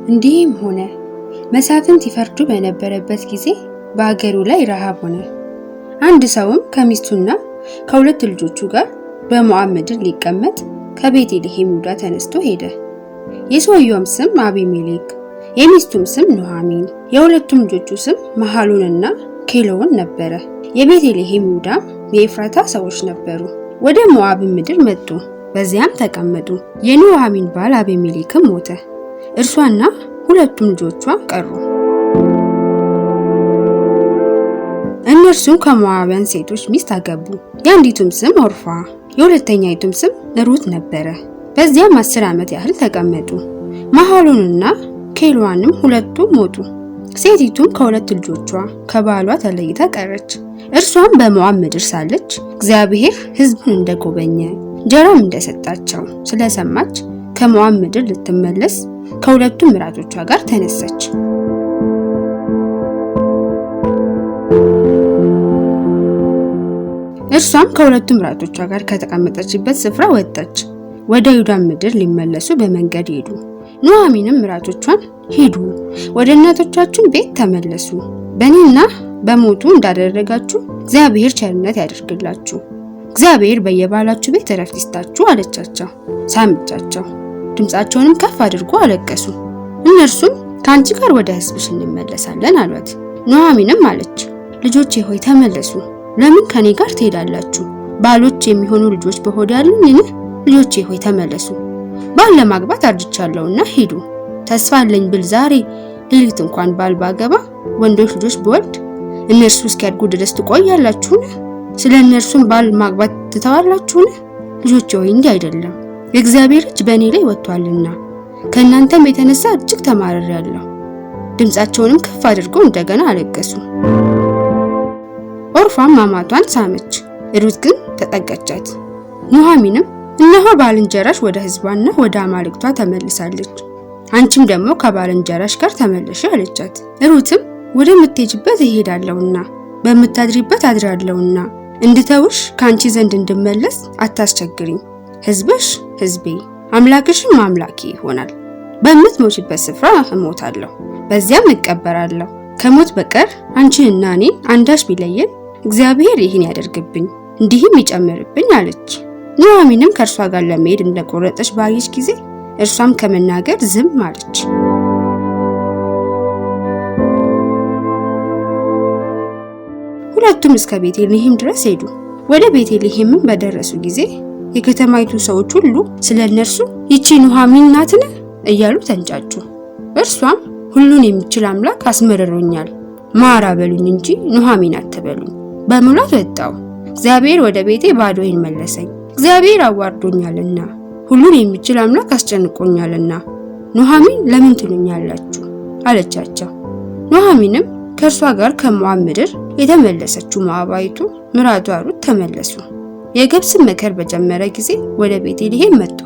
እንዲህም ሆነ፣ መሳፍንት ይፈርዱ በነበረበት ጊዜ በአገሩ ላይ ረሃብ ሆነ። አንድ ሰውም ከሚስቱና ከሁለት ልጆቹ ጋር በሞዓብ ምድር ሊቀመጥ ከቤተልሔም ይሁዳ ተነስቶ ሄደ። የሰውየውም ስም አቢሜሌክ፣ የሚስቱም ስም ኑኃሚን፣ የሁለቱም ልጆቹ ስም መሐሎንና ኬሎን ነበረ። የቤተልሔም ይሁዳም የኤፍራታ ሰዎች ነበሩ። ወደ ሞዓብ ምድር መጡ፣ በዚያም ተቀመጡ። የኑኃሚን ባል አቢሜሌክም ሞተ፣ እርሷና ሁለቱም ልጆቿ ቀሩ። እነርሱም ከሞዓባውያን ሴቶች ሚስት አገቡ። የአንዲቱም ስም ኦርፋ የሁለተኛይቱም ስም ሩት ነበረ። በዚያም 10 ዓመት ያህል ተቀመጡ። መሐሎንና ኬልዋንም ሁለቱ ሞቱ። ሴቲቱም ከሁለት ልጆቿ ከባሏ ተለይታ ቀረች። እርሷም በሞዓብ ምድር ሳለች እግዚአብሔር ሕዝቡን እንደጎበኘ እንጀራም እንደሰጣቸው ስለሰማች ከሞዓብ ምድር ልትመለስ ከሁለቱ ምራቶቿ ጋር ተነሳች። እርሷም ከሁለቱ ምራቶቿ ጋር ከተቀመጠችበት ስፍራ ወጣች። ወደ ይሁዳ ምድር ሊመለሱ በመንገድ ሄዱ። ኑኃሚንም ምራቶቿን ሂዱ፣ ወደ እናቶቻችሁ ቤት ተመለሱ፣ በእኔና በሞቱ እንዳደረጋችሁ እግዚአብሔር ቸርነት ያደርግላችሁ፣ እግዚአብሔር በየባላችሁ ቤት እረፍት ይስጣችሁ አለቻቸው። ሳመቻቸው፣ ድምፃቸውንም ከፍ አድርጎ አለቀሱ። እነርሱም ከአንቺ ጋር ወደ ሕዝብሽ እንመለሳለን አሏት። ኑኃሚንም አለች፣ ልጆቼ ሆይ ተመለሱ፣ ለምን ከኔ ጋር ትሄዳላችሁ? ባሎች የሚሆኑ ልጆች በሆድ ያሉኝን? ልጆቼ ሆይ ተመለሱ፣ ባል ለማግባት አርጅቻለሁና ሂዱ። ተስፋ አለኝ ብል ዛሬ ሌሊት እንኳን ባል ባገባ ወንዶች ልጆች ብወልድ እነርሱ እስኪያድጉ ድረስ ትቆያላችሁን? ስለ እነርሱም ባል ማግባት ትተዋላችሁን? ልጆቼ ሆይ እንዲህ አይደለም፣ የእግዚአብሔር እጅ በእኔ ላይ ወጥቷልና ከእናንተም የተነሳ እጅግ ተማርሬአለሁ። ድምፃቸውንም ከፍ አድርገው እንደገና አለቀሱ። ኦርፋም አማቷን ሳመች፣ ሩት ግን ተጠጋቻት። ኑኃሚንም እነሆ ባልንጀራሽ ወደ ሕዝቧና ወደ አማልክቷ ተመልሳለች፣ አንቺም ደግሞ ከባልንጀራሽ ጋር ተመለሽ አለቻት። ሩትም ወደምትሄጂበት እሄዳለሁና በምታድሪበት አድራለሁና እንድተውሽ ከአንቺ ዘንድ እንድመለስ አታስቸግሪኝ። ሕዝብሽ ሕዝቤ አምላክሽም አምላኬ ይሆናል። በምትሞቺበት ስፍራ እሞታለሁ፣ በዚያም እቀበራለሁ። ከሞት በቀር አንቺንና እኔን አንዳች ቢለየን እግዚአብሔር ይህን ያደርግብኝ እንዲህም ይጨምርብኝ አለች። ኑኃሚንም ከእርሷ ጋር ለመሄድ እንደቆረጠች ባየች ጊዜ እርሷም ከመናገር ዝም አለች። ሁለቱም እስከ ቤተልሔም ድረስ ሄዱ። ወደ ቤተልሔምም በደረሱ ጊዜ የከተማይቱ ሰዎች ሁሉ ስለ እነርሱ ይቺ ኑኃሚን ናትን እያሉ ተንጫጩ። እርሷም ሁሉን የሚችል አምላክ አስመርሮኛል፣ ማራ በሉኝ እንጂ ኑኃሚን አትበሉኝ። በሙላት ወጣሁ፣ እግዚአብሔር ወደ ቤቴ ባዶዬን መለሰኝ። እግዚአብሔር አዋርዶኛልና ሁሉን የሚችል አምላክ አስጨንቆኛልና ኑኃሚን ለምን ትሉኛላችሁ? አለቻቸው። ኑኃሚንም ከእርሷ ጋር ከሞዓብ ምድር የተመለሰችው ሞዓባዊቱ ምራቷ ሩት ተመለሱ። የገብስን መከር በጀመረ ጊዜ ወደ ቤተልሔም መጡ።